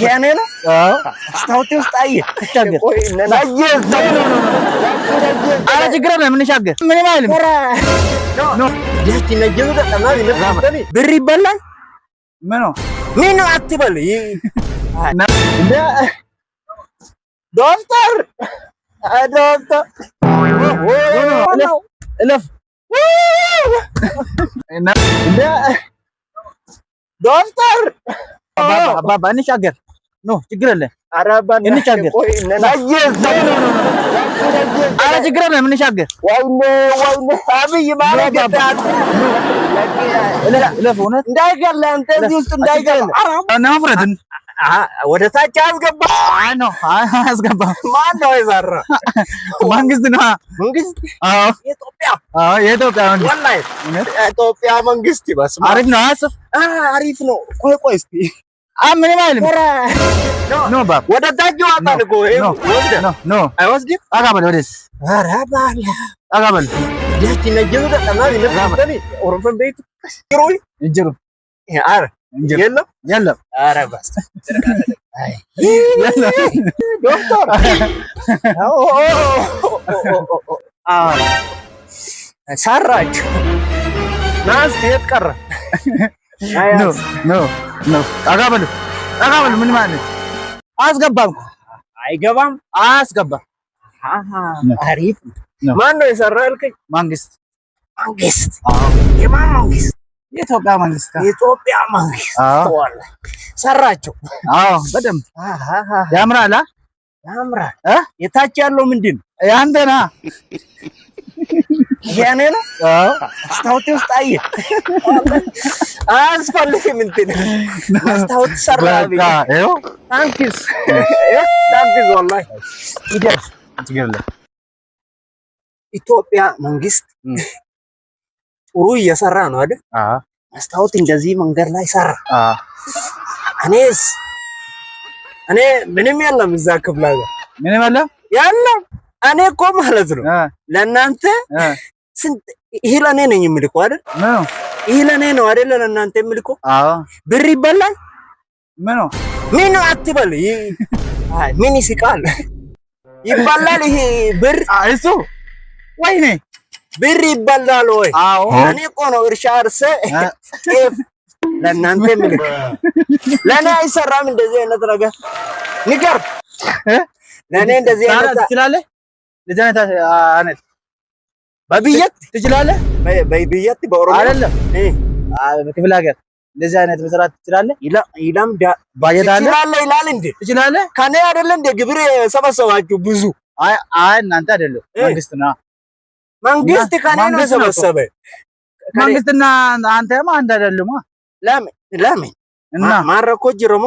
የኔ ነው። አዎ። መስታወቴ ውስጥ አየህ። ትሻገር። ቆይ ኧረ ችግር የለም እንሻገር። ምንም አይልም። ብር ይበላል። ምኑ ምን አትበል። ዶክተር ዶክተር እለፍ እለፍ። ዶክተር አባባ እንሻገር። No ችግር የለም እንሻገር። ኧረ ችግር የለም እንሻገር። ወይኔ ወይኔ አብይ ማለት እለፍ እለፍ። እውነት እንዳይገላ አንተ እዚህ ውስጥ እንዳይገላ ናፍረትን ወደ ታች አስገባ። ነው አያስገባም። ማን ነው የሰራ? መንግስት ነው። መንግስት። አዎ። የኢትዮጵያ። አዎ፣ የኢትዮጵያ መንግስት። ወላሂ የኢትዮጵያ መንግስት በስመ አብ። አሪፍ ነው። አስፍ አሪፍ ነው። ቆይ ቆይ እስቲ ምንም አይልም። No ባብ። ወደ ታች ይወጣል እኮ ይሄ ወስደ No, no. አይወስድም። ጠጋ በል ወደዚህ። ኧረ ባላ ጠጋ በል። ቤት እንጅሩ ኧረ እንጅሩ የለም። የለም። ኧረ በስመ አብ ዶክተር ሰራችሁ። ና እስኪ የት ቀረ? No, no, no. ጠጋ በሉ ጠጋ በሉ። ምን ማለት አያስገባም። አይገባም። አያስገባም። አሪፍ። ነው። ማን ነው የሰራ ያልከኝ? መንግስት። መንግስት። የማን መንግስት? የኢትዮጵያ መንግስት። የኢትዮጵያ መንግስት። አዎ። ወላሂ ሰራቸው። አዎ፣ በደንብ ያምራል። አ ያምራል። እ የታች ያለው ምንድን ነው? ያንተ ና። የኔ ነው። አዎ። መስታወቴ ውስጥ አየህ። አያስፈልግም እንትን መስታወት ሰራ። በቃ ይኸው። Thanks, thanks ወላሂ ይደርስ። ችግር የለም። ኢትዮጵያ መንግስት ጥሩ እየሰራ ነው አይደል? አዎ። መስታወት እንደዚህ መንገድ ላይ ሰራ። አዎ። እኔስ እኔ ምንም የለም እዛ ክፍለ ሀገር። ምንም የለም። የለም። እኔ እኮ ማለት ነው ለእናንተ ስንት ይሄ ለእኔ ነኝ የምልከው አይደል? ምኑ? ይሄ ለእኔ ነው አይደል? ለእናንተ የምልከው። አዎ። ብር ይበላል። ምኑ? ምን አትበል። አይ ምን ይስቃል? ይበላል ይሄ ብር። እሱ ወይኔ። ብር ይበላል ወይ? አዎ። እኔ እኮ ነው እርሻ አርሰ ጤፍ ለእናንተ የምልክ። ለእኔ አይሰራም እንደዚህ አይነት ነገር። ንገር ለእኔ እንደዚህ አይነት ትችላለህ? እንደዚህ አይነት አይነት በብየት ትችላለህ? በብየት በኦሮሞ አይደለም፣ በክፍለ ሀገር እንደዚህ አይነት መስራት ትችላለህ? ይላም ባጀት አለ? ትችላለህ ይላል እንዴ? ትችላለህ? ከኔ አይደለ እንደ ግብር የሰበሰባችሁ ብዙ? አይ አይ፣ እናንተ አይደለም፣ መንግስት ነው። መንግስት ከኔ ነው መንግስት ነው እኮ። የሰበሰበ። መንግስትና አንተማ አንድ አይደሉማ። ለምን ለምን እና ማረኮ ጅሮሞ።